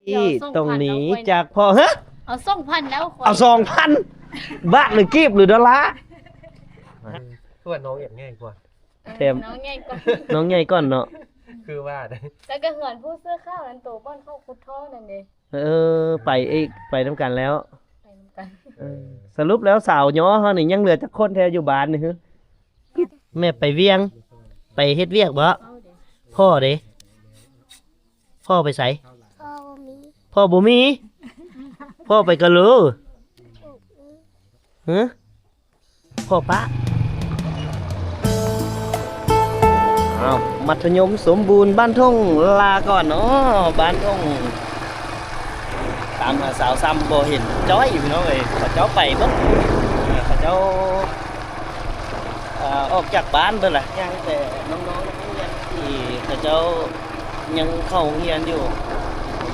ທີ່ຕ້ອງໜີຈາກພໍ່. ຮະ? ເອົາສອງພັນແລ້ວຂ້ອຍ. ເອົາສອງພັນ ບາດ ຫຼື ກີບ ຫຼື ດອນລາ? ຄືວ່ານ້ອງຢາກໃຫຍ່ກວ່າ. ແຖມນ້ອງໃຫຍ່ກ່ອນ ນ້ອງໃຫຍ່ກ່ອນເນາະ. ຄືວ່າ ແລ້ວກໍເຮືອນຜູ້ເສື້ອຂາວນັ້ນ ໂຕບ່ອນເຂົາຂຸດທໍ່ນັ້ນເດ້. ເອີ ໄປອີກ ໄປນຳກັນແລ້ວ ໄປນຳກັນ. ເອີ ສະຫຼຸບແລ້ວສາວຍໍເຮົານີ້ຍັງເຫຼືອຈັກຄົນແທ້ຢູ່ບ້ານນີ້? ແມ່ໄປວຽງ ໄປເຮັດວຽກບໍ? ພໍ່ເດ້? ພໍ່ໄປໃສ? ພໍ່ບໍ່ມີ. ພໍ່ບໍ່ມີ? ພໍ່ໄປກະໂລ? ຮະ? ພໍ່ປະ. ເອົາ ມັດທະຍົມສົມບູນບ້ານທົ່ງ ລາກ່ອນເນາະ. ບ້ານທົ່ງ ຕາມຫາສາວຊ້ຳບໍ່ເຫັນຈ້ອຍ ພີ່ນ້ອງເອີຍ. ເຂົາເຈົ້າໄປເບິດ ເຂົາເຈົ້າ ອາ ອອກຈາກບ້ານເບິດລະ. ຍັງແຕ່ນ້ອງໆນັກຮຽນທີ່ເຂົາເຈົ້າຍັງເຂົ້າໂຮງຮຽນຢູ່.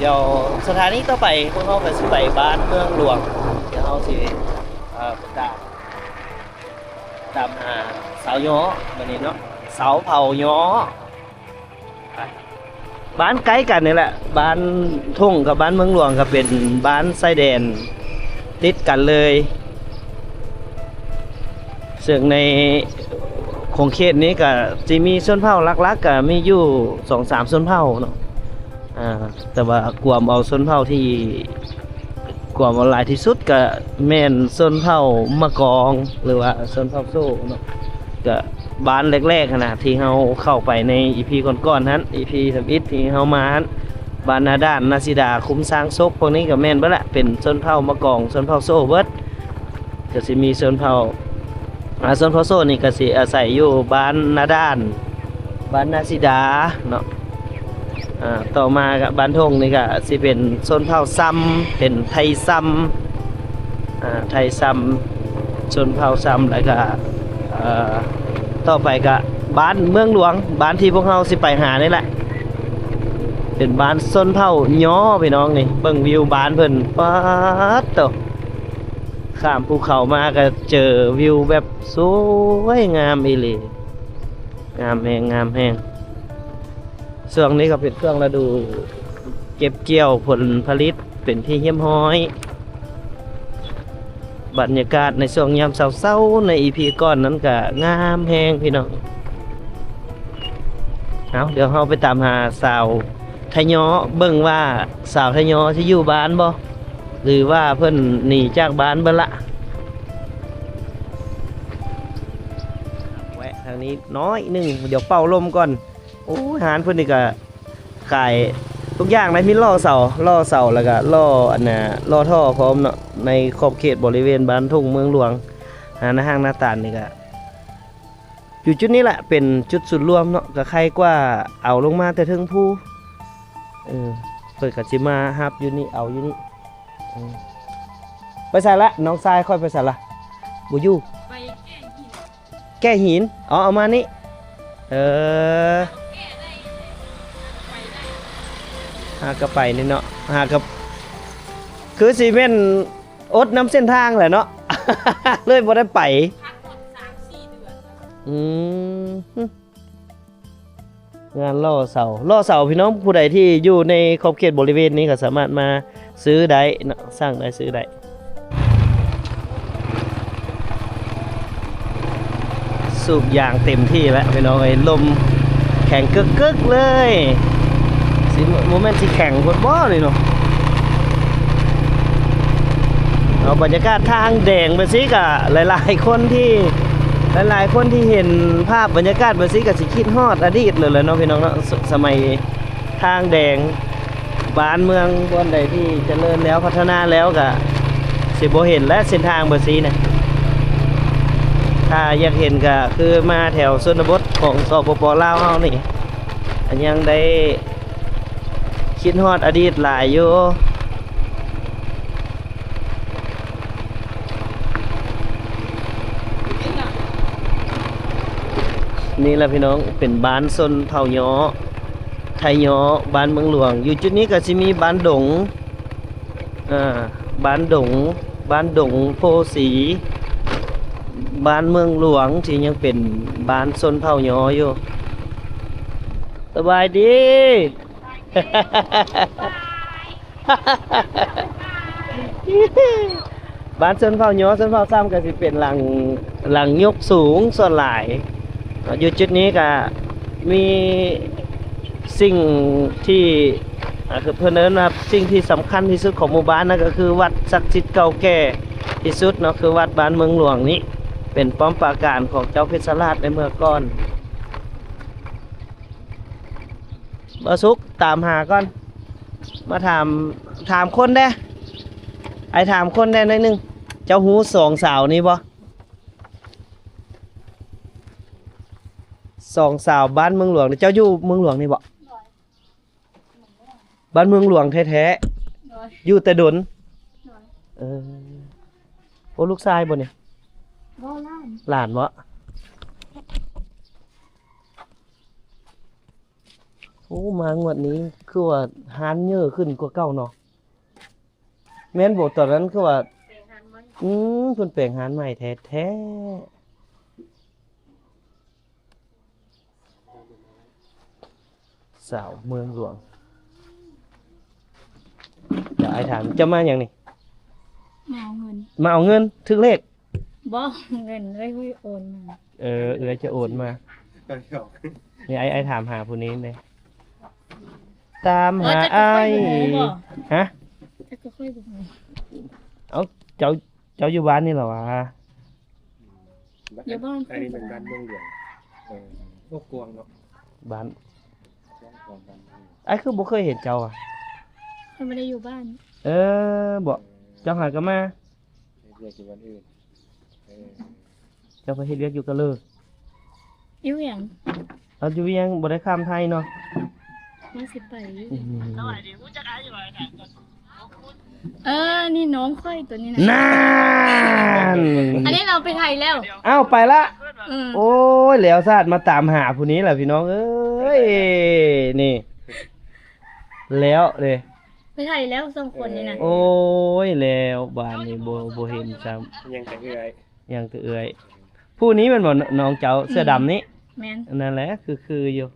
ດຽວສະຖານີຕໍ່ໄປ ພວກເຮົາກໍຊິໄປບ້ານເມືອງຫຼວງ. ດຽວເຮົາຊິ ອາ ໄປຕາມ ຕາມຫາສາວຍໍ້ບາດນີ້ເນາະ ສາວເຜົ່າຍໍ້. ບ້ານໃກ້ກັນນີ້ແຫຼະ ບ້ານທົ່ງກັບບ້ານເມືອງຫຼວງກໍເປັນບ້ານຊາຍແດນຕິດກັນເລີຍ. ເຊິ່ງໃນຂົງເຂດນີ້ກໍຊິມີຊົນເຜົ່າຫຼັກໆ ກໍມີຢູ່ສອງສາມຊົນເຜົ່າເນາະ. ອາ ແຕ່ວ່າກວມເອົາຊົນເຜົ່າທີ່ ກວມເອົາຫຼາຍທີ່ສຸດກະແມ່ນຊົນເຜົ່າມະກອງ ຫຼືວ່າຊົນເຜົ່າໂຊເນາະ. ກະບ້ານແລກໆຫັ້ນນະ ທີ່ເຮົາເຂົ້າໄປໃນອີພີກ່ອນໆຫັ້ນ ອີພີທຳອິດທີ່ເຮົາມາຫັ້ນ ບ້ານນາດ້ານ ນາສີດາ ຄຸ້ມຊ້າງສົກ ພວກນີ້ກະແມ່ນເບິດລະ ເປັນຊົນເຜົ່າມະກອງ ຊົນເຜົ່າໂຊເບິດ. ກະຊິມີຊົນເຜົ່າ ອາ ຊົນເຜົ່າໂຊນີ້ກະຊິອາໄສຢູ່ບ້ານນາດ້ານ ບ້ານນາສີດາເນາະ. ອາ ຕໍ່ມາກະບ້ານທົ່ງນີ້ກະຊິເປັນຊົນເຜົ່າຊຳ ເປັນໄທຊຳ ອາ ໄທຊຳ ຊົນເຜົ່າຊຳ. ແລ້ວກະ ເອີ ຕໍ່ໄປກະບ້ານເມືອງຫຼວງ ບ້ານທີ່ພວກເຮົາຊິໄປຫານີ້ແຫຼະ ເປັນບ້ານຊົນເຜົ່າຍໍ້ ພີ່ນ້ອງ. ນີ້ເບິ່ງວິວບ້ານເພິ່ນ ປາດໂຕ ຂ້າມພູເຂົາມາກໍເຈີວິວແບບສວຍງາມອີ່ຫຼີ ງາມແຮງ ງາມແຮງ. ຊ່ວງນີ້ກໍເປັນຊ່ວງລະດູເກັບກ່ຽວຜົນຜະລິດເປັນທີ່ຮຽບຮ້ອຍ. ບັນຍາກາດໃນຊ່ວງຍາມເຊົ້າໆໃນອີພີກ່ອນນັ້ນກໍງາມແຮງ ພີ່ນ້ອງ. ເອົາ ດຽວເຮົາໄປຕາມຫາສາວໄທຍໍ້ ເບິ່ງວ່າສາວໄທຍໍ້ຊິຢູ່ບ້ານບໍ່ ຫຼືວ່າເພິ່ນໜີຈາກບ້ານເບິດລະ. ແວະທາງນີ້ໜ້ອຍໜຶ່ງ ດຽວເປົ່າລົມກ່ອນ. ໂອ້ຍ ຮ້ານເພິ່ນນີ້ກະຂາຍທຸກຢ່າງໄດ໋ ມີລໍ້ເສົາ ລໍ້ເສົາ ແລ້ວກະລໍ້ອັນນ່າ ລໍ້ທໍ່ພ້ອມເນາະ. ໃນຂອບເຂດບໍລິເວນບ້ານທົ່ງເມືອງຫຼວງ ຮ້ານອາຫານໜ້າຕານນີ້ກະ ຢູ່ຈຸດນີ້ແຫຼະເປັນຈຸດສູນລວມເນາະ ກະໄຄກວ່າເອົາລົງມາແຕ່ເທິງພູ. ເອີ ເພິ່ນກະຊິມາຮັບຢູ່ນີ້ ເອົາຢູ່ນີ້. ເອີ ໄປໃສລະ ນ້ອງຊາຍຂ້ອຍໄປໃສລະ? ບໍ່ຢູ່ ໄປແກະຫີນ ແກະຫີນ. ອໍ ເອົາມານີ້ ເອີ ແກະໄດ້ ຫາກໍໄປນີ້ເນາະ ຫາກໍ ຄືຊິແມ່ນ ອົດນຳເສັ້ນທາງແຫຼະເນາະ ເລີຍບໍ່ໄດ້ໄປ. ພັກໝົດສາມສີ່ເດືອນ. ອືມ ງານລໍ້ເສົາ ລໍ້ເສົາ ພີ່ນ້ອງຜູ້ໃດທີ່ຢູ່ໃນຂອບເຂດບໍລິເວນນີ້ກໍສາມາດມາຊື້ໄດ້ເນາະ ສັ່ງໄດ້ ຊື້ໄດ້. ສູບຢາງເຕັມທີ່ແລ້ວ ພີ່ນ້ອງເອີຍ ລົມແຂງເກີກໆເລີຍ. ຊິ ບໍ່ແມ່ນຊິແຂງໂພດບໍ່ນີ້ເນາະ. ເອົາ ບັນຍາກາດທາງແດງແບບຊີ້ກະ ຫຼາຍໆຄົນທີ່ ຫຼາຍໆຄົນທີ່ເຫັນພາບບັນຍາກາດແບບຊີ້ກະຊິຄິດຮອດອະດີດເລີຍແຫຼະເນາະ ພີ່ນ້ອງເນາະ. ສະ ສະໄໝທາງແດງ ບ້ານເມືອງບ່ອນໃດທີ່ຈະເລີນແລ້ວ ພັດທະນາແລ້ວກະຊິບໍ່ເຫັນແລ້ວ ເສັ້ນທາງແບບຊີ້ນະ. ຖ້າຢາກເຫັນກະຄືມາແຖວຊົນນະບົດຂອງ ສປປ ລາວ ເຮົານີ້ ກະຍັງໄດ້ຄິດຮອດອະດີດຫຼາຍຢູ່. ນີ້ລະພີ່ນ້ອງ ເປັນບ້ານຊົນເຜົ່າຍໍ້ ໄທຍໍ້ ບ້ານເມືອງຫຼວງ. ຢູ່ຈຸດນີ້ກະຊິມີບ້ານດົງ ອາ ບ້ານດົງ ບ້ານດົງໂພສີ ບ້ານເມືອງຫຼວງ ທີ່ຍັງເປັນບ້ານຊົນເຜົ່າຍໍ້ຢູ່. ສະບາຍດີ. ບ້ານຊົນເຜົ່າຍໍ ຊົນເຜົ່າຊ້ຳກໍຊິເປັນຫຼັງ ຫຼັງຍົກສູງສ່ວນຫຼາຍ. ຢູ່ຈຸດນີ້ກໍມີສິ່ງທີ່ ອ່າ ຄືເພິ່ນເອີ້ນວ່າສິ່ງທີ່ສຳຄັນທີ່ສຸດຂອງໝູ່ບ້ານນັ້ນກໍຄືວັດສັກສິດເກົ່າແກ່ທີ່ສຸດເນາະ ຄືວັດບ້ານເມືອງຫຼວງນີ້ ເປັນປ້ອມປາການຂອງເຈົ້າເພັດຊະລາດໃນເມື່ອກ່ອນ. ບ່າວສຸກ ຕາມຫາກ່ອນ ມາຖາມ ຖາມຄົນແດ່ ອ້າຍຖາມຄົນແດ່ໜ້ອຍໜຶ່ງ. ເຈົ້າຮູ້ສອງສາວນີ້ບໍ່? ສອງສາວບ້ານເມືອງຫຼວງນີ້ ເຈົ້າຢູ່ເມືອງຫຼວງນີ້ບໍ່? ໂດຍ ບ້ານເມືອງຫຼວງແທ້ໆ ໂດຍ ຢູ່ແຕ່ດົນ ໂດຍ ເອີ ໂອ້ ລູກຊາຍບໍ່ນີ້? ບໍ່ ຫຼານ ຫຼານບໍ່? ໂອ້ ມາງວດນີ້ຄືວ່າຮ້ານເຍີຂຶ້ນກວ່າເກົ່າເນາະ ແມ່ນບໍ່? ຕອນນັ້ນຄືວ່າ ແປງຮ້ານໃໝ່ ອືມ ເພິ່ນແປງຮ້ານໃໝ່ແທ້ໆ. ສາວເມືອງຫຼວງ ດຽວອ້າຍຖາມ ເຈົ້າມາຫຍັງນີ້? ມາເອົາເງິນ ມາເອົາເງິນ ຖືກເລກ? ບໍ່ ເງິນເອື້ອຍໂອນມາ ເອີ ເອື້ອຍຈະໂອນມາ ນີ້ ອ້າຍ ອ້າຍຖາມຫາຜູ້ນີ້ເດ້ ຕາມຫາອ້າຍ ຮະ? ຈັກກໍຂ້ອຍບໍ່ຮູ້ ເອົ້າ ເຈົ້າ ເຈົ້າຢູ່ບ້ານນີ້ລະຫວາ? ຢູ່ບ້ານ ອັນນີ້ເປັນບ້ານເມືອງຫຼວງ ເອີ ໂອ້ ກວ້າງເນາະ ບ້ານ ກວ້າງຂອງບ້ານເມືອງຫຼວງ ອ້າຍຄືບໍ່ເຄີຍເຫັນເຈົ້າອະ? ຂ້ອຍບໍ່ໄດ້ຢູ່ບ້ານ ເອີ ບໍ່ ເຈົ້າຫາກໍມາ ເຮັດວຽກຢູ່ບ້ານອື່ນ ເອີ ເຈົ້າໄປເຮັດວຽກຢູ່ກະເລີ ຢູ່ຫຍັງ? ເອົາ ຢູ່ວຽງ ບໍ່ໄດ້ຂ້າມໄທເນາະ ວ່າຊິໄປຢູ່ ອືມ ເອີ ນີ້ນ້ອງຂ້ອຍຕົວນີ້ນະ ນັ້ນ ອັນນີ້ລາວໄປໄທແລ້ວ ອ້າວ ໄປລະ ອືມ ໂອ້ຍ ແລ້ວຊາດ ມາຕາມຫາຜູ້ນີ້ລະພີ່ນ້ອງເອີຍ ນີ້ ແລ້ວເດ້ ໄປໄທແລ້ວສອງຄົນນີ້ນະ ໂອ້ຍ ແລ້ວບາດນີ້ບໍ່ ບໍ່ເຫັນຊ້ຳ ຍັງແຕ່ເອື້ອຍ ຍັງແຕ່ເອື້ອຍ ຜູ້ນີ້ແມ່ນບໍ່ ນ້ອງເຈົ້າເສື້ອດຳນີ້? ແມ່ນ ນັ້ນແຫຼະ ຄືໆຢູ່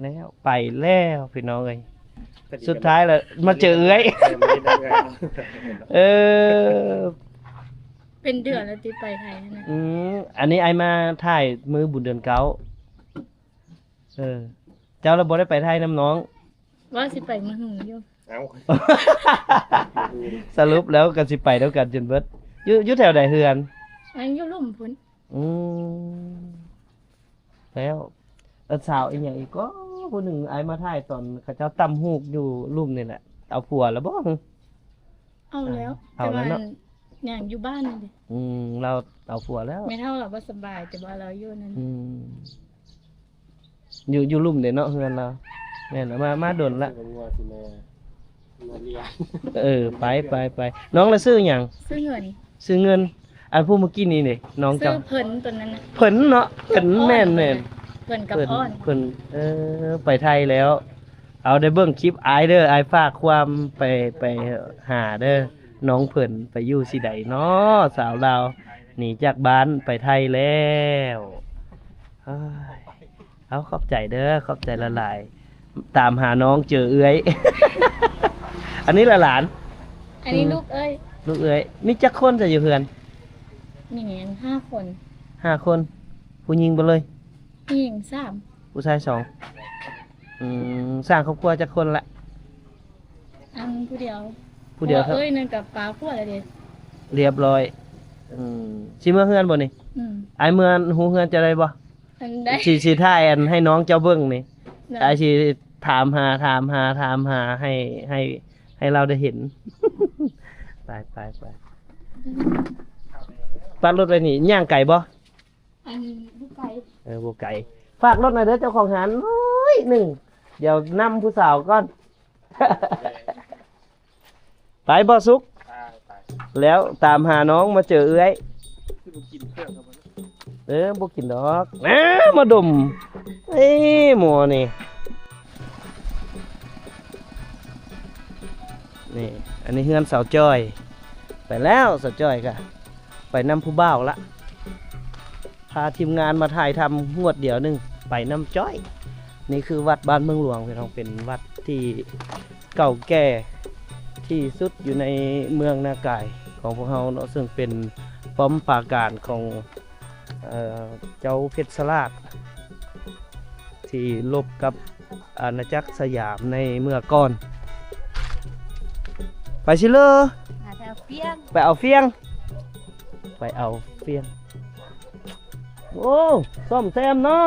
ແລ້ວ ໄປແລ້ວພີ່ນ້ອງເອີຍ ສຸດທ້າຍລະມາເຈີເອື້ອຍ ເອີ ເປັນເດືອນແລ້ວຕິໄປໄທຫັ້ນນະ ອືມ ອັນນີ້ອ້າຍມາຖ່າຍມື້ບຸນເດືອນເກົ້າ ເອີ ເຈົ້າລະບໍ່ໄດ້ໄປໄທນຳນ້ອງ? ວ່າຊິໄປມື້ຮືຢູ່ ເອົ້າ ສະຫຼຸບແລ້ວກໍຊິໄປນຳກັນຈົນເບິດ ຢູ່ ຢູ່ແຖວໃດເຮືອນ? ອັນຢູ່ລຸ່ມພຸ້ນ ອືມ ແລ້ວ ເອີ ສາວອີ່ຫຍັງອີກກໍຜູ້ໜຶ່ງ ອ້າຍມາຖ່າຍຕອນເຂົາເຈົ້າຕຳຫູກຢູ່ລຸ່ມນີ້ແຫຼະ ເອົາຜົວແລ້ວບໍ່? ເອົາແລ້ວ ເອົາແລ້ວເນາະ ແຕ່ວ່າຍັງຢູ່ບ້ານນີ້ເດ ອືມ ລາວເອົາຜົວແລ້ວ ແມ່ເຖົ້າລາວບໍ່ສະບາຍ ແຕ່ວ່າລາວຢູ່ນັ້ນ ອືມ ຢູ່ ຢູ່ລຸ່ມເດ້ເນາະເຮືອນລາວ ແມ່ນລະ ມາ ມາດົນລະ ເອີ ໄປ ໄປ ໄປ ນ້ອງລະຊື່ຫຍັງ? ຊື່ເງິນ ຊື່ເງິນ ອັນຜູ້ເມື່ອກີ້ນີ້ເດ້ ນ້ອງເຈົ້າ ຊື່ເພິ່ນ ຕົວນັ້ນນະ ເພິ່ນເນາະ ເພິ່ນ ເພິ່ນ ແມ່ນໆ ເພິ່ນກັບອ້ອນ ເພິ່ນ ເອີ ໄປໄທແລ້ວ ເອົາ ໄດ້ເບິ່ງຄລິບອ້າຍເດີ ອ້າຍຝາກຄວາມໄປ ໄປຫາເດີ ນ້ອງເພິ່ນໄປຢູ່ຊິໃດເນາະ ສາວລາວໜີຈາກບ້ານໄປໄທແລ້ວ ເອີຍ ເອົາ ຂອບໃຈເດີ ຂອບໃຈຫຼາຍໆ ຕາມຫານ້ອງເຈີເອື້ອຍ ອັນນີ້ລະຫຼານ? ອັນນີ້ ອືມ ລູກເອື້ອຍ ລູກເອື້ອຍ ມີຈັກຄົນຊະຢູ່ເຮືອນ? ມີຫ້າຄົນ ຫ້າຄົນ ຜູ້ຍິງເບິດເລີຍ? ຜູ້ຍິງສາມ ຜູ້ຊາຍສອງ ອືມ ສ້າງຄອບຄົວຈັກຄົນລະ? ອັນຜູ້ດຽວ ຜູ້ດຽວ ເອີຍ ນັ້ນກໍປາຂົວແລ້ວເດ້ ລຽບຮ້ອຍ ອືມ ຊິເມືອເຮືອນບໍ່ນີ້? ອືມ ອ້າຍເມືອ ຮູ້ເຮືອນເຈົ້າໄດ້ບໍ່? ອັນໃດ ຊິ ຊິຖ່າຍອັນໃຫ້ນ້ອງເຈົ້າເບິ່ງນີ້ ອ້າຍຊິຖາມຫາ ຖາມຫາ ຖາມຫາ ໃຫ້ ໃຫ້ ໃຫ້ລາວໄດ້ເຫັນ ໄປ ໄປ ໄປ ປັກລົດໄວ້ນີ້ ຍ່າງໄກບໍ່? ອັນບໍ່ໄກ ເອີ ບໍ່ໄກ ຝາກລົດໜ້ອຍເດີ ເຈົ້າຂອງຮ້ານໜ້ອຍໜຶ່ງ ດຽວນຳຜູ້ສາວກ່ອນ ໄປບໍ່ສຸກ ໄປ ໄປ ແລ້ວຕາມຫານ້ອງມາເຈີເອື້ອຍ ຄືບໍ່ກິນເຄື່ອງກັບມັນ ເອີ ບໍ່ກິນດອກ ນາ ມາດົມ ເອີ ໝໍນີ້ ນີ້ ອັນນີ້ເຮືອນສາວຈ້ອຍ ໄປແລ້ວສາວຈ້ອຍກະໄປນຳຜູ້ບ່າວລະ ພາທີມງານມາຖ່າຍທຳງວດດຽວໜຶ່ງ ໄປນຳຈ້ອຍ. ນີ້ຄືວັດບ້ານເມືອງຫຼວງ ພີ່ນ້ອງ ເປັນວັດທີ່ ເກົ່າແກ່ທີ່ສຸດຢູ່ໃນເມືອງນາກາຍຂອງພວກເຮົາເນາະ, ເຊິ່ງເປັນປ້ອມປາການຂອງ ເອີ ເຈົ້າເພັດຊະລາດ ທີ່ລົບກັບອານາຈັກສະຫຍາມໃນເມື່ອກ່ອນ. ໄປຊິເລີ ຫາແຖວຟຽງ ໄປເອົາຟຽງ ໄປເອົາຟຽງ. ໂອ້ ສ້ອມແຊມເນາະ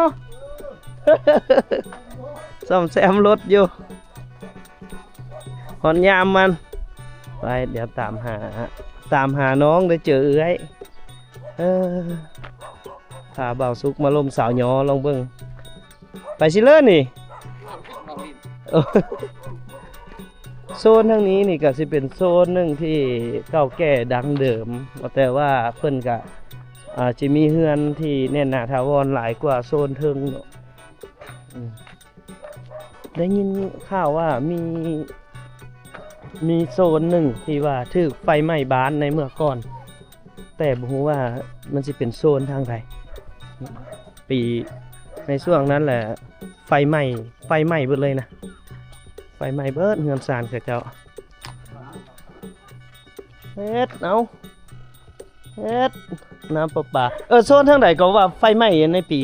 ສ້ອມແຊມລົດຢູ່ ຮອດຍາມມັນ. ໄປ ດຽວຕາມຫາ ຕາມຫານ້ອງໄດ້ເຈີເອື້ອຍ. ເອີ ພາບ່າວສຸກມາລົມສາວຍໍລອງເບິ່ງ. ໄປຊິເລີນີ້ ໂຊນທາງນີ້ນີ້ກໍຊິເປັນໂຊນໜຶ່ງທີ່ເກົ່າແກ່ດັ້ງເດີມ, ແຕ່ວ່າເພິ່ນກະ ອາ ຊິມີເຮືອນທີ່ແໜ້ນໜາຖາວອນຫຼາຍກວ່າໂຊນເທິງເນາະ. ອືມ ໄດ້ຍິນຂ່າວວ່າມີ ມີໂຊນໜຶ່ງທີ່ວ່າຖືກໄຟໄໝ້ບ້ານໃນເມື່ອກ່ອນ, ແຕ່ບໍ່ຮູ້ວ່າມັນຊິເປັນໂຊນທາງໃດ. ປີ ໃນຊ່ວງນັ້ນແຫຼະ ໄຟໄໝ້ ໄຟໄໝ້ເບິດເລີຍນະ, ໄຟໄໝ້ເບິດເຮືອນຊານເຂົາເຈົ້າ. ເຮັດ ເອົາ ເຮັດ ນ້ຳປະປາ. ເອີ ໂຊນທາງໃດກໍວ່າໄຟໄໝ້ໃນປີ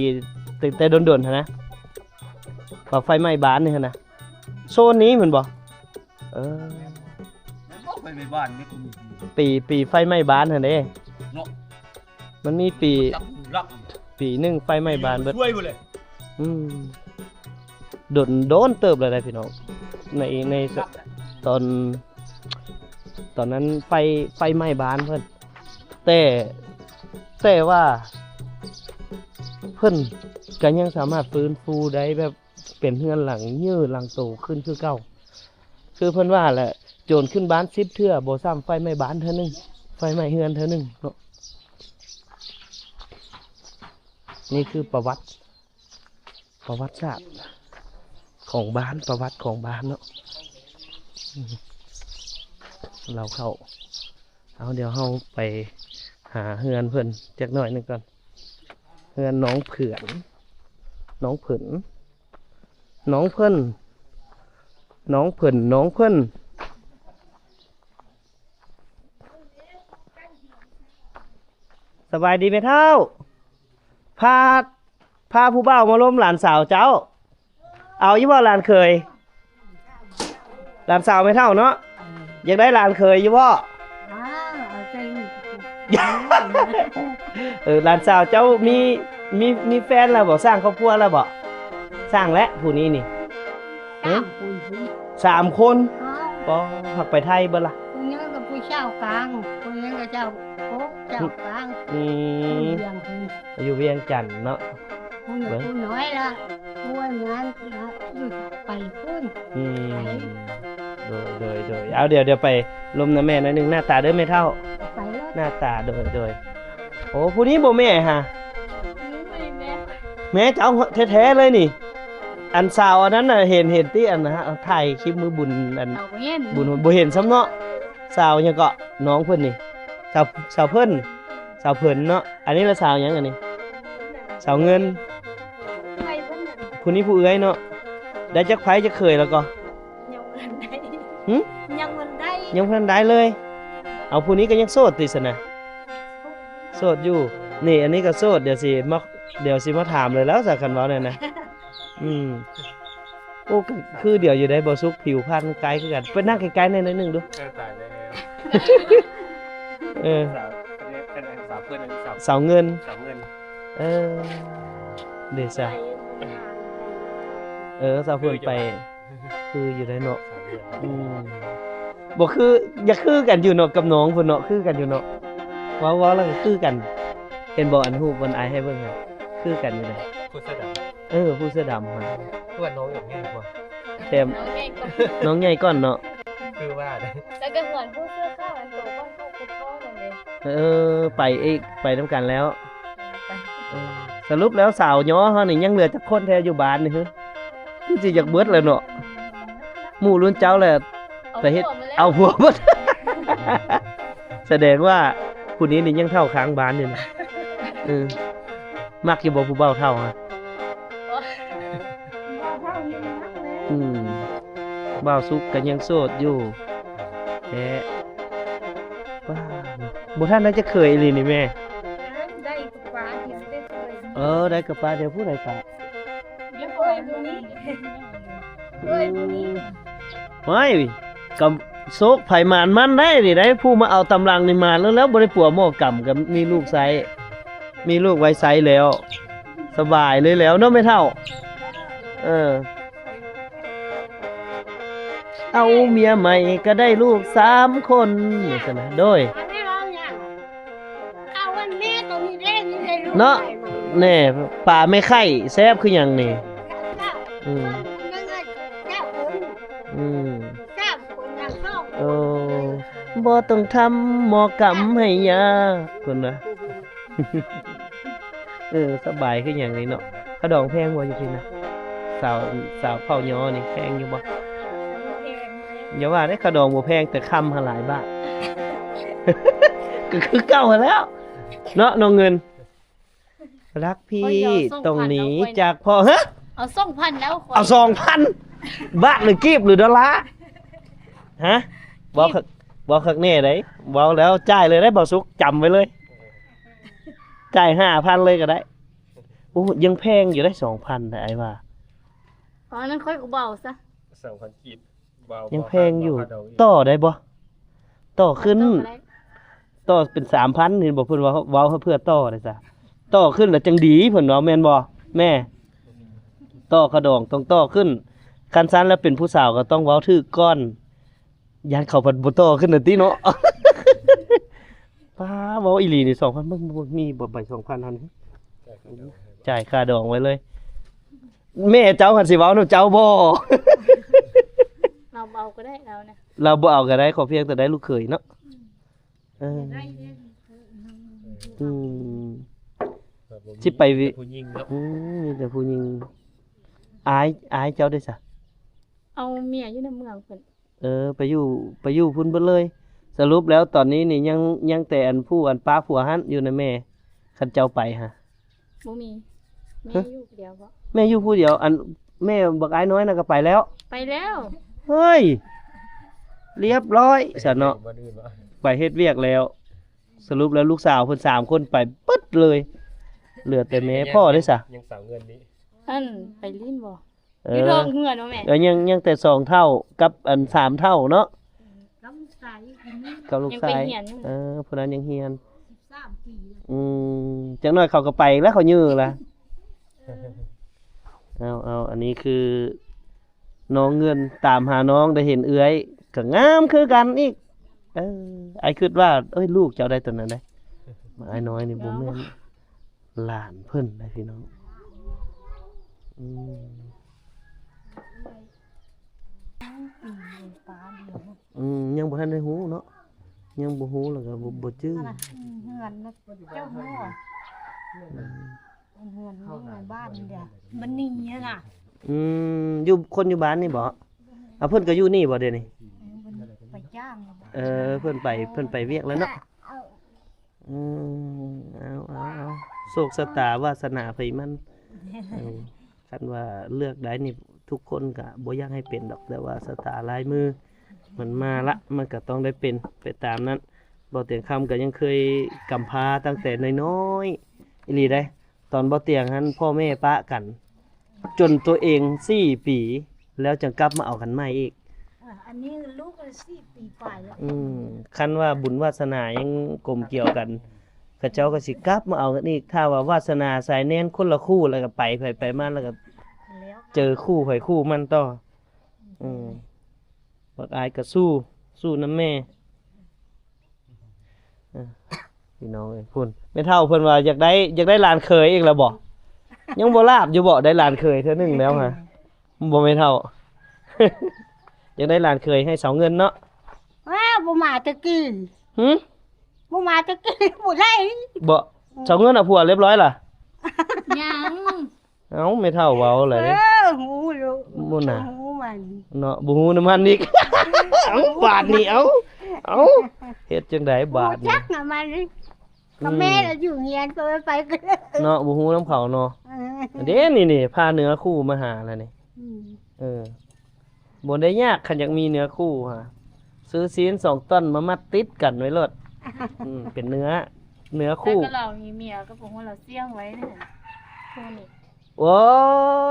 ແຕ່ ແຕ່ດົນໆຫັ້ນນະ, ວ່າໄຟໄໝ້ບ້ານນີ້ຫັ້ນນະ. ໂຊນນີ້ແມ່ນບໍ່? ເອີ ແມ່ນບໍ່? ໄຟໄໝ້ບ້ານນີ້ກໍມີ ປີ ປີໄຟໄໝ້ບ້ານຫັ້ນເດ້ເນາະ. ມັນມີປີ ຈັກລັກ ປີໜຶ່ງໄຟໄໝ້ບ້ານເບິດ. ຊ່ວຍເລີຍ. ອືມ ດົນ ໂດນເຕີບແລ້ວໄດ໋ພີ່ນ້ອງ. ໃນ ໃນ ລັກ ຕອນ ຕອນນັ້ນໄຟ ໄຟໄໝ້ບ້ານເພິ່ນ, ແຕ່ ແຕ່ວ່າເພິ່ນກໍຍັງສາມາດຟື້ນຟູໄດ້ ແບບເປັນເຮືອນຫຼັງເຍີຫຼັງໂຕຂຶ້ນຄືເກົ່າ. ຄືເພິ່ນວ່າແຫຼະ ໂຈນຂຶ້ນບ້ານສິບເທື່ອ ບໍ່ຊ້ຳໄຟໄໝ້ບ້ານເທື່ອໜຶ່ງ, ໄຟໄໝ້ເຮືອນເທື່ອໜຶ່ງເນາະ. ນີ້ຄືປະຫວັດ ປະຫວັດສາດຂອງບ້ານ, ປະຫວັດຂອງບ້ານເນາະ. ອືມ ເລົ່າເຂົ້າ. ເອົາ ດຽວເຮົາໄປຫາເຮືອນເພິ່ນຈັກໜ້ອຍໜຶ່ງກ່ອນ. ເຮືອນນ້ອງເຜືອນ ນ້ອງເຜິນ ນ້ອງເຜິນ ນ້ອງເຜິນ ນ້ອງເຜິນ. ສະບາຍດີແມ່ເຖົ້າ. ພາ ພາຜູ້ບ່າວມາລົມຫຼານສາວເຈົ້າ. ເອົາຢູ່ບໍ່ຫຼານເຂີຍ? ຫຼານສາວແມ່ເຖົ້າເນາະ. ເອີ ຢາກໄດ້ຫຼານເຂີຍຢູ່ບໍ່? ອ້າວ ເອົາແຕ່ລູກ. ເອີ ຫຼານສາວເຈົ້າມີ ມີ ມີແຟນແລ້ວບໍ່? ສ້າງຄອບຄົວແລ້ວບໍ່? ສ້າງແລ້ວ ຜູ້ນີ້ນີ້. ຮະ? ສາມຄົນພຸ້ນ. ສາມຄົນ? ອ້າວ ບໍ່ ຮັກໄປໄທເບິດລະ. ຜູ້ໜຶ່ງກໍຜູ້ສາວກາງ ຜູ້ໜຶ່ງກໍສາວກົກ ສາວກາງ. ອືມ ຢູ່ວຽງຈັນເນາະ. ຜູ້ ເບິ່ງ ຜູ້ນ້ອຍລະ ຜູ້ນັ້ນລະຢູ່ໄປພຸ້ນ. ອືມ ໄປ ໂດຍ ໂດຍ ໂດຍ. ເອົາ ດຽວ ດຽວໄປລົມນຳແມ່ໜ້ອຍໜຶ່ງ. ໜ້າຕາເດີແມ່ເຖົ້າ ໄປໂລດ. ໜ້າຕາ ໂດຍ ໂດຍ. ໂອ້ ຜູ້ນີ້ບໍ່ແມ່ຫາ? ອືມ ແມ່ ແມ່ເຈົ້າແທ້ໆເລີຍນີ້. ອັນສາວອັນນັ້ນນະ ເຫັນ ເຫັນຕິ ອັນນະ ຖ່າຍຄລິບມື້ບຸນ ອັນ ເອົາ ບໍ່ເຫັນ ບຸນ ບໍ່ເຫັນຊ້ຳເນາະ. ສາວຫຍັງເກາະ ນ້ອງເພິ່ນນີ້? ສາວ ສາວເພິ່ນ ສາວເພິ່ນເນາະ. ອັນນີ້ລະສາວຫຍັງອັນນີ້? ສາວເງິນ. ຜູ້ນີ້ຜູ້ເອື້ອຍເນາະ. ໄດ້ຈັກໃພ້ຈັກເຂີຍແລ້ວກໍ? ຍັງບໍ່ທັນໄດ້. ຫຶ? ຍັງບໍ່ໄດ້ ຍັງບໍ່ທັນໄດ້ເລີຍ. ເອົາ ຜູ້ນີ້ກໍຍັງໂສດຕິຊັ້ນນະ? ໂສດຢູ່. ນີ້ ອັນນີ້ກໍໂສດ. ດຽວຊິມາ ດຽວຊິມາຖາມເລີຍແລ້ວຊະ ຄັນເວົ້າແນວນັ້ນ. ອືມ ໂອ້ ຄືດຽວຢູ່ໄດ໋ ບໍ່ສຸກ ຜິວພັນຄ້າຍຄືກັນ. ໄປນັ່ງໃກ້ໆແດ່ໜ້ອຍໜຶ່ງດູ. ເອີ ຕາຍແລ້ວ. ເອີ ສາວ ສາວເພິ່ນ ສາວ ສາວເງິນ ສາວເງິນ. ເອີ ເດຊະ. ເອີ ສາວເພິ່ນໄປ ຄືຢູ່ໄດ໋ເນາະ. ອືມ ບໍ່ຄື ຢາກຄືກັນຢູ່ເນາະ ກັບນ້ອງເພິ່ນເນາະ ຄືກັນຢູ່ເນາະ. ເວົ້າ ເວົ້າແລ້ວກໍຄືກັນ. ເຫັນບໍ່ ອັນຮູບມັນອ້າຍໃຫ້ເບິ່ງຫັ້ນ ຄືກັນຢູ່ເດ. ຜູ້ເສື້ອດຳ. ເອີ ຜູ້ເສື້ອດຳຫັ້ນ. ຄືວ່ານ້ອງໃຫຍ່ກວ່າ. ແຖມ ນ້ອງໃຫຍ່ກວ່າ ນ້ອງໃຫຍ່ກ່ອນເນາະ. ຄືວ່າ ແລ້ວກໍເໝືອນຜູ້ເສື້ອຂາວອັນໂຕກ່ອນເຂົາໄປພໍ້ນັ້ນເດ. ເອີ ໄປອີກ ໄປນຳກັນແລ້ວ. ເອີ ສະຫຼຸບແລ້ວສາວຍໍເຮົານີ້ຍັງເຫຼືອຈັກຄົນແທ້ຢູ່ບ້ານນີ້? ຄືຊິຢາກເບິດແລ້ວເນາະ. ໝູ່ລຸ້ນເຈົ້າແຫຼະ ໄປເຮັດ ເອົາຜົວໝົດ. ສະແດງວ່າຜູ້ນີ້ນີ້ຍັງເຖົ້າຄ້າງບ້ານຢູ່ນະ. ເອີ ມັກຢູ່ບໍ່ຜູ້ບ່າວເຖົ້າຫະ? ອືມ ບ່າວສຸກກໍຍັງໂສດຢູ່ແທ້. ວ້າ ບໍ່ທັນໄດ້ຈັກເຂີຍອີ່ຫຼີນີ້ແມ່. ໄດ້ກັບປ້າທີ່ໄດ້ເຂີຍ. ເອີ ໄດ້ກັບປ້າ. ດຽວຜູ້ໃດປ້າ? ດຽວເຂີຍບໍ່ມີ ເຂີຍບໍ່ມີ. ໂອ້ຍ ກໍໂຊກໃຜໝານມັນໄດ໋ນີ້ໄດ໋. ຜູ້ມາເອົາຕຳຫຼັງນີ້ໝານແລ້ວ ແລ້ວບໍ່ໄດ້ຜົວໝໍກຳ ກໍມີລູກໃຊ້ ມີລູກໄວ້ໃຊ້ແລ້ວ ສະບາຍເລີຍແລ້ວເນາະແມ່ເຖົ້າ. ເອີ ເອົາເມຍໃໝ່ກໍໄດ້ລູກສາມຄົນ ນີ້ຊັ້ນນະ. ໂດຍ ເອົາອັນແມ່ຕົວນີ້ເດ້ ນີ້ໄດ້ລູກ ເນາະ ໃໝ່ມາ ແນ່ ປາແມ່ໄຂ່ແຊບຄືຫຍັງນີ້. ອືມ ອືມ ເອີ ບໍ່ຕ້ອງທຳໝໍກຳໃຫ້ຍາ ເພິ່ນວ່າ. ເອີ ສະບາຍຄືຫຍັງນີ້ເນາະ. ຂະດອງແພງບໍ່ຢູ່ພີ້ນະ? ສາວ ສາວເຜົ່າຍໍນີ້ແພງຢູ່ບໍ່? ບໍ່ແພງເລີຍ. ຢ່າວ່າແຕ່ຂະດອງບໍ່ແພງ ແຕ່ຄຳຫັ້ນຫຼາຍບາດ ກໍຄືເກົ່າຫັ້ນແລ້ວເນາະ ນ້ອງເງິນ. ລັກພີ່ ຂ້ອຍເອົາສອງພັນ ຕ້ອງໜີ ເອົາຂ້ອຍ ຈາກພໍ່. ຮະ? ເອົາສອງພັນແລ້ວຂ້ອຍ. ເອົາສອງພັນ ບາດ ຫຼື ກີບ ຫຼື ດອນລາ? ຮະ? ເວົ້າ ເວົ້າຄັກແນ່ໄດ໋. ເວົ້າແລ້ວຈ່າຍເລີຍໄດ໋ ບ່າວສຸກ ຈຳໄວ້ເລີຍ. ຈ່າຍຫ້າພັນເລີຍກໍໄດ້. ໂອ້ ຍັງແພງຢູ່ໄດ໋ ສອງພັນນະ ອ້າຍວ່າ. ອໍ ນັ້ນຂ້ອຍກໍບໍ່ເອົາຊະ ສອງພັນກີບ. ຍັງແພງຢູ່. ຕໍ່ໄດ້ບໍ່? ຕໍ່ຂຶ້ນ ຕໍ່ເປັນສາມພັນ ເຫັນບໍ່? ເພິ່ນວ່າເວົ້າໃຫ້ເພື່ອຕໍ່ໄດ້ຊະ. ຕໍ່ຂຶ້ນແລ້ວຈັ່ງດີ ເພິ່ນເວົ້າ ແມ່ນບໍ່ແມ່? ຕໍ່ຂະດອງຕ້ອງຕໍ່ຂຶ້ນ. ຄັນຊັ້ນແລ້ວເປັນຜູ້ສາວກໍຕ້ອງເວົ້າຖືກກ່ອນ. ຢ້ານເຂົາພັດບໍ່ຕໍ່ຂຶ້ນນະຕິເນາະ. ປ້າ ເວົ້າອີ່ຫຼີນີ້ ສອງພັນ ເບິ່ງ ເບິ່ງ ມີບໍ່ໃບສອງພັນຫັ້ນ? ຈ່າຍຄ່າດອງໄວ້ເລີຍ. ແມ່ເຈົ້າຫັ້ນຊິເວົ້ານຳເຈົ້າບໍ່? ລາວບໍ່ເອົາກໍໄດ້ລາວນະ. ລາວບໍ່ເອົາກໍໄດ້ ຂໍພຽງແຕ່ໄດ້ລູກເຂີຍເນາະ. ອືມ ເອີ ອືມ ຊິໄປ ມີແຕ່ຜູ້ຍິງເນາະ. ອືມ ມີແຕ່ຜູ້ຍິງ. ອ້າຍ ອ້າຍເຈົ້າເດ້ຊະ? ເອົາເມຍຢູ່ໃນເມືອງເພິ່ນ. ເອີ ໄປຢູ່ ໄປຢູ່ພຸ້ນເບິດເລີຍ. ສະຫຼຸບແລ້ວຕອນນີ້ນີ້ຍັງ ຍັງແຕ່ອັນຜູ້ ອັນປ້າຜົວຫັ້ນຢູ່ນະແມ່ ຄັນເຈົ້າໄປຫະ. ບໍ່ມີ ແມ່ ຮະ? ຢູ່ຜູ້ດຽວບໍ? ແມ່ຢູ່ຜູ້ດຽວ. ອັນແມ່ບັກອ້າຍນ້ອຍນະກໍໄປແລ້ວ? ໄປແລ້ວ. ເຮີ້ຍ ລຽບຮ້ອຍຊັ້ນເນາະ ໄປເຮັດວຽກແລ້ວ. ສະຫຼຸບແລ້ວລູກສາວເພິ່ນສາມຄົນໄປເບິດເລີຍ ເຫຼືອແຕ່ແມ່. ພໍ່ເດ້ຊະ? ຍັງສາວເງິນນີ້ ອັນໄປຫຼິ້ນບໍ? ເອີ ຢູ່ເທິງເຮືອນບໍ່ແມ່? ເອີ ຍັງ ຍັງແຕ່ສອງເຖົ້າກັບອັນສາມເຖົ້າເນາະ ກັບລູກຊາຍ ກັບລູກຊາຍ. ເອີ ຜູ້ນັ້ນຍັງຮຽນ ສິບສາມປີ. ອືມ ຈັກໜ້ອຍເຂົາກໍໄປແລ້ວ ເຂົາຍື້ລະ. ເອີ ເອົາ ເອົາ ອັນນີ້ຄືນ້ອງເງິນຕາມຫານ້ອງ ໄດ້ເຫັນເອື້ອຍກໍງາມຄືກັນອີກ. ເອີ ອ້າຍຄິດວ່າ ເອີຍ ລູກເຈົ້າໄດ້ຕົວນັ້ນໄດ໋ ອ້າຍນ້ອຍນີ້ບໍ່ແມ່ນ ຫຼານເພິ່ນໄດ໋ພີ່ນ້ອງ. ອືມ ອືມ ຍັງບໍ່ທັນໄດ້ຮູ້ເນາະ ຍັງບໍ່ຮູ້ ແລ້ວກໍບໍ່ ບໍ່ຈື່. ເຮືອນນະ ເຈົ້າຮູ້ ອືມ ເຮືອນນີ້ໃນບ້ານນີ້ແຫຼະ ມັນໜີຫັ້ນນະ. ອືມ ຢູ່ ຄົນຢູ່ບ້ານນີ້ບໍ? ອາ ເພິ່ນກໍຢູ່ນີ້ບໍດຽວນີ້? ເອີ ເພິ່ນໄປ ເພິ່ນໄປວຽກແລ້ວເນາະ. ອືມ ເອົາ ເອົາ ເອົາ ໂຊກຊະຕາວາສະໜາໃຜມັນ. ເອີ ຄັນວ່າເລືອກໄດ້ນີ້ ທຸກຄົນກະບໍ່ຢາກໃຫ້ເປັນດອກ ແຕ່ວ່າຊະຕາລາຍມືມັນມາລະ ມັນກະຕ້ອງໄດ້ເປັນໄປຕາມນັ້ນ. ບ່າວຕຽງຄຳກະຍັງເຄີຍກຳພ້າຕັ້ງແຕ່ນ້ອຍໆ ອີ່ຫຼີໃດ໋. ຕອນບ່າວຕຽງຫັ້ນ ພໍ່ແມ່ປະກັນ ຈົນຕົວເອງສີ່ປີ ແລ້ວຈຶ່ງກັບມາເອົາກັນໃໝ່ອີກ. ເອີ ອັນນີ້ລູກສີ່ປີປາຍແລ້ວ. ອືມ ຄັນວ່າບຸນວາສະໜາຍັງກົມກຽວກັນ ເຂົາເຈົ້າກໍຊິກັບມາເອົາກັນອີກ. ຖ້າວ່າວາສະໜາສາຍແນນຄົນລະຄູ່ ແລ້ວກໍໄປໃຜໄປມັນ ແລ້ວກໍເຈີຄູ່ໃຜຄູ່ມັນຕໍ່. ອືມ ບັກອາຍກໍສູ້ ສູ້ນຳແມ່. ເອີ ພີ່ນ້ອງເອີຍ ພຸ້ນ ແມ່ເຖົ້າເພິ່ນວ່າຢາກໄດ້ ຢາກໄດ້ຫຼານເຂີຍອີກແລ້ວບໍ? ຍັງບໍ່ລາບຢູ່ບໍ? ໄດ້ຫຼານເຂີຍເທື່ອໜຶ່ງແລ້ວຫະ ບໍ່ແມ່ເຖົ້າ? ຢາກໄດ້ຫຼານເຂີຍໃຫ້ສາວເງິນເນາະ. ອ້າວ ບໍ່ມາແຕ່ກີ້. ຫື? ບໍ່ມາແຕ່ກີ້ ບໍ່ໄດ້ບໍ? ສາວເງິນເອົາຜົວລຽບຮ້ອຍລະ? ຍັງ. ເອົ້າ ແມ່ເຖົ້າເວົ້າແຫຼະເດ້. ເອີ ຮູ້ຢູ່ ບໍ່ນະ ຮູ້ມັນເນາະ ບໍ່ຮູ້ນຳມັນອີກ. ເອົ້າ ບາດນີ້ ເອົ້າ ເອົ້າ ເຮັດຈັ່ງໃດບາດນີ້? ຈັກນຳມັນ ອືມ ກັບແມ່ລະຢູ່ຮຽນ ໄປ ໄປ ເນາະ ບໍ່ຮູ້ນຳເຂົາເນາະ. ເອີ ເດ້ ນີ້ໆ ພາເນື້ອຄູ່ມາຫາລະນີ້. ອືມ ເອີ. ບໍ່ໄດ້ຍາກ ຄັນຢາກມີເນື້ອຄູ່ຫັ້ນ ຊື້ຊີ້ນສອງຕ່ອນມາມັດຕິດກັນໄວ້ໂລດ ອືມ ເປັນເນື້ອ ເນື້ອຄູ່. ແລ້ວກໍລາວມີເມຍກໍບໍ່ຮູ້ລາວສ່ຽງໄວ້ນີ້ ຜູ້ນີ້. ໂອ້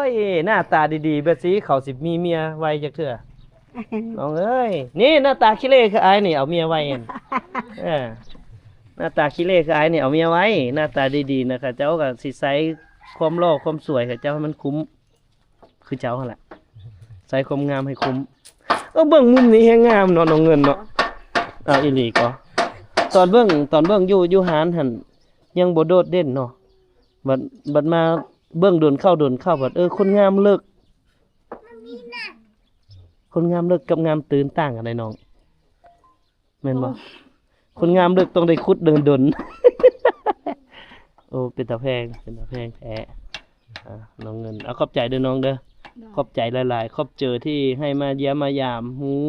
ຍ ໜ້າຕາດີໆ ແບບຊີ້ເຂົາຊິມີເມຍໄວຈັກເທື່ອ ນ້ອງເອີຍ. ນີ້ໜ້າຕາຂີ້ເລຄືອ້າຍນີ້ ເອົາເມຍໄວຫັ້ນ ເອີ ໜ້າຕາຂີ້ເລຄືອ້າຍນີ້ ເອົາເມຍໄວ. ໜ້າຕາດີໆນະ ເຂົາເຈົ້າກໍຊິໃຊ້ຄວາມຫຼໍ່ຄວາມສວຍເຂົາເຈົ້າໃຫ້ມັນຄຸ້ມ ຄືເຈົ້າຫັ້ນແຫຼະ ໃຊ້ຄວາມງາມໃຫ້ຄຸ້ມ. ເອີ ເບິ່ງມຸມນີ້ແຮງງາມເນາະ ນ້ອງເງິນເນາະ. ເອົາອີ່ຫຼີກໍ ຕອນເບິ່ງ ຕອນເບິ່ງຢູ່ ຢູ່ຮ້ານຫັ້ນ ຍັງບໍ່ໂດດເດັ່ນເນາະ ບັດ ບັດມາເບິ່ງດົນເຂົ້າ ດົນເຂົ້າ ບັດ ເອີ ຄົນງາມເລິກ ຄົນງາມເລິກກັບງາມຕື່ນຕ່າງກັນໃດ໋ນ້ອງ ແມ່ນບໍ່? ໂອ້ ຄົນງາມເລິກຕ້ອງໄດ້ຂຸດດົນໆ. ໂອ້ ເປັນຕາແພງ ເປັນຕາແພງແທ້ ອ່າ ນ້ອງເງິນ ເອົາ ຂອບໃຈເດີນ້ອງເດີ ຂອບໃຈຫຼາຍໆ ຂອບເຈີທີ່ໃຫ້ມາຢ້ຽມມາຢາມ ຮູ້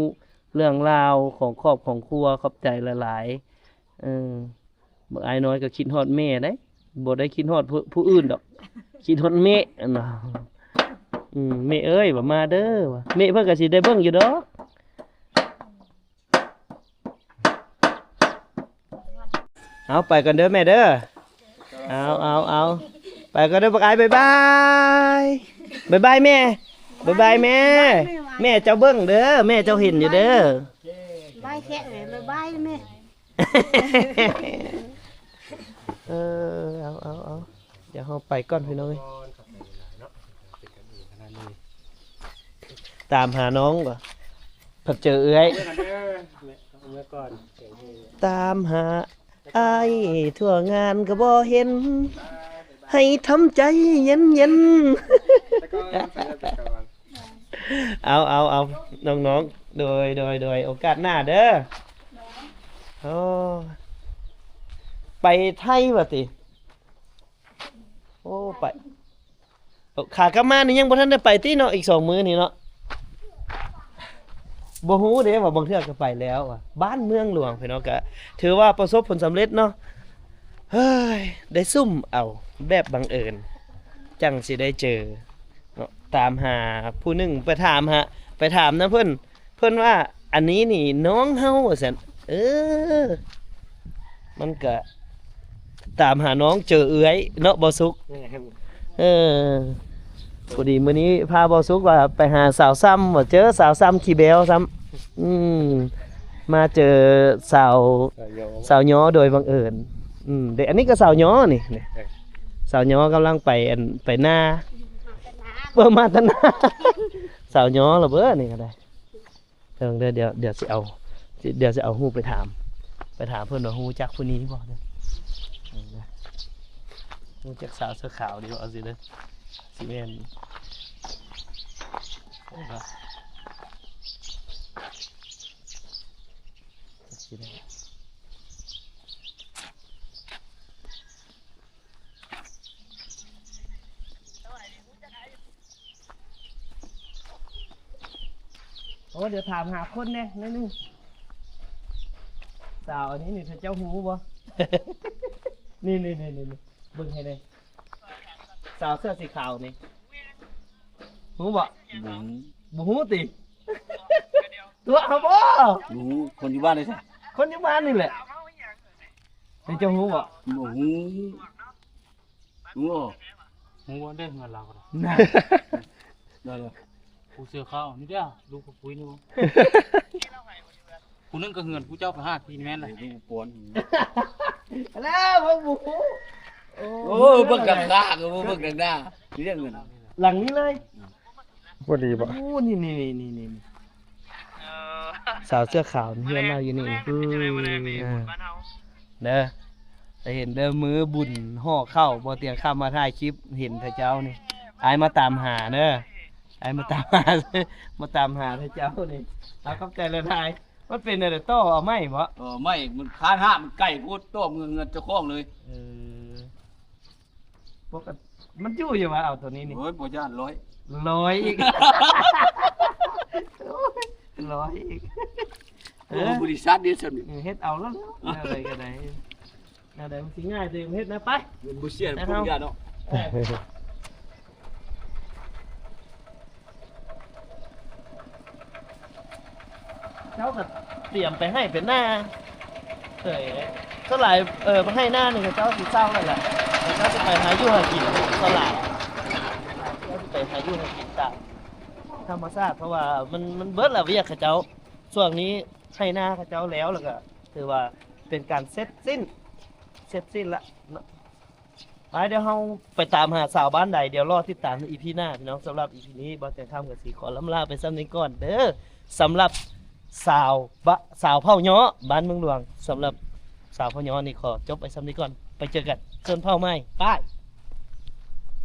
ເລື່ອງລາວຂອງຄອບຂອງຄົວ ຂອບໃຈຫຼາຍໆ. ເອີ ບັກອ້າຍນ້ອຍກໍຄິດຮອດແມ່ເດ້ ບໍ່ໄດ້ຄິດຮອດຜູ້ ຜູ້ອື່ນດອກ ຄິດຮອດແມ່ຫັ້ນນະ. ອືມ ແມ່ເອີຍ ວ່າມາເດີ ວ່າ ແມ່ເພິ່ນກໍຊິໄດ້ເບິ່ງຢູ່ດອກ. ເອົາ ໄປກ່ອນເດີແມ່ເດີ ເອົາ ເອົາ ເອົາ ໄປກ່ອນເດີບັກອ້າຍ ບາຍບາຍ ບາຍບາຍແມ່ ບາຍບາຍແມ່ ແມ່ເຈົ້າເບິ່ງເດີ ແມ່ເຈົ້າເຫັນຢູ່ເດີ ບາຍແຄະ ບາຍບາຍແມ່. ເອີ ເອົາ ເອົາ ເອົາ ດຽວເຮົາໄປກ່ອນພີ່ນ້ອງເອີຍ ຕາມຫານ້ອງບໍ່ ພັດເຈີເອື້ອຍ ເມື່ອກ່ອນ ຕາມຫາອ້າຍທົ່ວງານກໍບໍ່ເຫັນ ໃຫ້ທຳໃຈເຢັນໆ. ເອົາ ເອົາ ເອົາ ນ້ອງໆ ໂດຍ ໂດຍ ໂດຍ ໂອກາດໜ້າເດີ. ໂອ້ ໄປໄທວ່າຕິ? ໂອ້ ໄປ ຂາກັບມານີ້ຍັງບໍ່ທັນໄດ້ໄປຕິເນາະ ອີກສອງມື້ນີ້ເນາະ ບໍ່ຮູ້ເດ້ວ່າບາງເທື່ອກໍໄປແລ້ວວ່າ ບ້ານເມືອງຫຼວງ ພີ່ນ້ອງ ກະຖືວ່າປະສົບຜົນສຳເລັດເນາະ. ເຮີ້ຍ ໄດ້ສຸ່ມເອົາແບບບັງເອີນ ຈັ່ງຊິໄດ້ເຈີເນາະ ຕາມຫາຜູ້ໜຶ່ງ ໄປຖາມຫາ ໄປຖາມນຳເພິ່ນ ເພິ່ນວ່າ ອັນນີ້ນີ້ນ້ອງເຮົາ ວ່າຊັ້ນ. ເອີ ມັນກະຕາມຫານ້ອງເຈີເອື້ອຍເນາະ ບໍ່ສຸກ. ເອີ ພໍດີມື້ນີ້ພາບໍ່ສຸກວ່າໄປຫາສາວຊ້ຳ ວ່າເຈີສາວຊ້ຳຂີ້ແບວຊ້ຳ ອືມ ມາເຈີສາວ ສາວຫຍໍ້ ສາວຫຍໍ້ໂດຍບັງເອີນ. ອືມ ເດ ອັນນີ້ກໍສາວຫຍໍ້ນີ້ ນີ້ ເອີ ສາວຫຍໍ້ກຳລັງໄປ ອັນ ໄປນາ ເບິ່ງມາແຕ່ນາ ສາວຫຍໍ້ລະເບີ ນີ້ກໍໄດ້. ເບິ່ງເດີ ດຽວ ດຽວຊິເອົາ ດຽວຊິເອົາຮູບໄປຖາມ ໄປຖາມເພິ່ນວ່າຮູ້ຈັກຜູ້ນີ້ບໍ່ເດີ ເບິ່ງເດີ ຮູ້ຈັກສາວເສື້ອຂາວດີບໍ່ ເອົາຊິເດີ ຊິແມ່ນ ເບິ່ງເດີ ຊິໄດ້. ໂອ້ ດຽວຖາມຫາຄົນແດ່ໜ້ອຍໜຶ່ງ ສາວອັນນີ້ນີ້ ເຂົາເຈົ້າຮູ້ບໍ່? ນີ້ໆໆໆ ເບິ່ງໃຫ້ແດ່ ສາວເສື້ອສີຂາວນີ້ ຮູ້ບໍ່? ບໍ່ຮູ້ ບໍ່ຮູ້ຕິ? ຕົວະເຮົາບໍ່? ບໍ່ຮູ້ ຄົນຢູ່ບ້ານໃດຊະ? ຄົນຢູ່ບ້ານນີ້ແຫຼະ. ເຈົ້າຮູ້ບໍ່? ບໍ່ຮູ້. ຮູ້ບໍ່? ຮູ້ບໍ່ເດ້ ເຮືອນລາວກໍໄດ້. ນັ້ນ ໄດ້ເລີຍ ຜູ້ເສື້ອຂາວນີ້ເດ້ ລູກຂອງປຸ້ຍນີ້ບໍ່? ຜູ້ໜຶ່ງກໍເຮືອນຜູ້ເຈົ້າໄປຫາກິນແມ່ນແຫຼະ. ເອີ ແລ້ວເບິ່ງບໍ່ຮູ້. ໂອ້ ເບິ່ງກັນລາກ ເບິ່ງກັນໜ້າ ເລື່ອງເງິນ ຫຼັງນີ້ເລີຍ. ບໍ່ດີບໍ່? ໂອ້ ນີ້ໆໆໆ ສາວເສື້ອຂາວເຮືອນລາວຢູ່ນີ້. ອືມ ເດີ ໄດ້ເຫັນເດີ ມື້ບຸນຫໍ່ເຂົ້າ ບໍ່ຕຽງຄຳມາຖ່າຍຄລິບ ເຫັນເຂົາເຈົ້ານີ້ ອ້າຍມາຕາມຫາເດີ ອ້າຍມາຕາມຫາ ມາຕາມຫາເຂົາເຈົ້ານີ້. ເອົາ ຂອບໃຈຫຼາຍໆ. ມັນເປັນແນວໃດ? ຕໍ່ເອົາໄມ້ບໍ? ຕໍ່ໄມ້ ມັນຄານຫາກ ມັນໄກໂພດ ຕໍ່ເມືອເຮືອນເຈົ້າຂອງເລີຍ. ເອີ ປົກກະຕິມັນຢູ່ຢູ່ວ່າເອົາໂຕນີ້ນີ້. ໂອ້ຍ ບໍ່ຢ້ານ ຮ້ອຍ ຮ້ອຍອີກ ໂອ້ຍ ຮ້ອຍອີກ. ເອີ ໂອ້ ບໍລິສັດເດ້ຊັ້ນນີ້ ເຮັດເອົາແລ້ວ ແນວໃດກໍໄດ້ ແນວໃດມັນຊິງ່າຍ ໂຕເອງເຮັດນະ ໄປ ບໍ່ເສຍ ໄປ ປຸ້ງ ເຮົາ ຢ້ານເນາະ. ເອີ. ເຂົາກໍຕຽມໄປໄຮ່ໄປນາ ເອີ ສ່ວນຫຼາຍ ເອີ ໄຮ່ນານີ້ເຂົາເຈົ້າຊິເຊົາແລ້ວແຫຼະ ເຂົາເຈົ້າຊິໄປຫາຢູ່ຫາກິນສ່ວນຫຼາຍ ເຂົາເຈົ້າຊິໄປຫາຢູ່ຫາກິນຕາມທຳມະຊາດ ເພາະວ່າມັນ ມັນເບິດແລ້ວວຽກເຂົາເຈົ້າ ຊ່ວງນີ້ໄຮ່ນາເຂົາເຈົ້າແລ້ວ ແລ້ວກໍຖືວ່າເປັນການເສັດສິ້ນ ເສັດສິ້ນລະເນາະ. ໄປ ດຽວເຮົາໄປຕາມຫາສາວບ້ານໃດ ດຽວລໍຕິດຕາມໃນອີພີໜ້າພີ່ນ້ອງ. ສຳລັບອີພີນີ້ ບ່າວແຕງຄຳກໍຊິຂໍລ່ຳລາໄປສ່ຳນີ້ກ່ອນເດີ ສຳລັບສາວ ສາວເຜົ່າຍໍ້ບ້ານເມືອງຫຼວງ. ສຳລັບສາວເຜົ່າຍໍ້ນີ້ຂໍຈົບໄວ້ສ່ຳນີ້ກ່ອນ ໄປເຈີກັນຊົນເຜົ່າໃໝ່ ບາຍ.